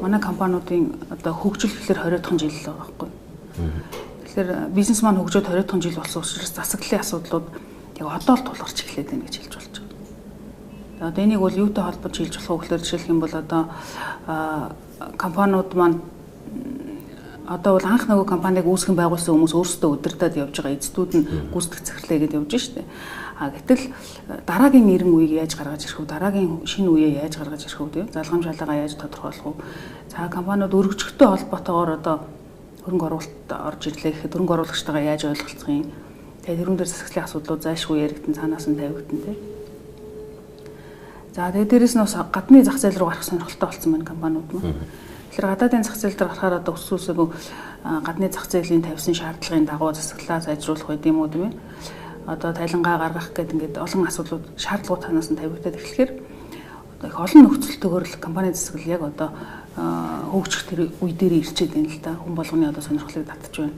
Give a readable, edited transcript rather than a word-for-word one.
Манай компаниудын одоо хөгжил гэхэлэр 20-хан жил л байгаа байхгүй. Тэгэхээр бизнес маань хөгжөөд 20-хан жил болсон учраас засаглалын асуудлууд яг одоо л тулгарч эхлээд байна гэж хэлж болж байгаа. Одоо энийг бол юутай холбож хэлж болох вэ гэхээр жишээлх юм бол одоо компаниуд маань одоо бол анх нөгөө компанийг үүсгэн байгуулсан хүмүүс өөрсдөө удирдах явж байгаа эздүүд нь гүйцэтгэх захирлаа гэдээ явж штэ. А гэтэл дараагийн 90 үеийг яаж гаргаж ирэх вэ? Дараагийн шинэ үеэ яаж гаргаж ирэх вэ? Тийм залгамжлалгаа яаж тодорхойлох вэ? За компаниуд өргөжгөхтэй холбоотойгоор одоо хөрөнгө оруулалт орж ирлээ гэхэд хөрөнгө оруулагчтайгаа яаж ойлголцох юм? Тэгээд тэрүүн дээр засаглалын асуудлууд зайлшгүй яригдсан, цаанаас нь тавигдсан тийм. За тэгээд дээрэс нь бас гадны зах зээл рүү гарах сонирхолтой болсон байна компаниуд маань. Тэгэхээр гадаадын зах зээл дээр гарахаар одоо өссөн үсээгүй гадны зах зээлийн тавьсан шаардлагын дагуу засаглалаа сайжруулах байд юм уу тийм ээ. Одоо тайлангаа гаргах гэдэг ингээд олон асуудлууд шаардлагууд танаас нь тавигдаад эхлэхээр одоо их олон нөхцөлтэйгээр л компани засаглал яг одоо хөгжих тэр үе дээр ирчээд байна л да. Хүн болгоны одоо сонирхлыг татж байна.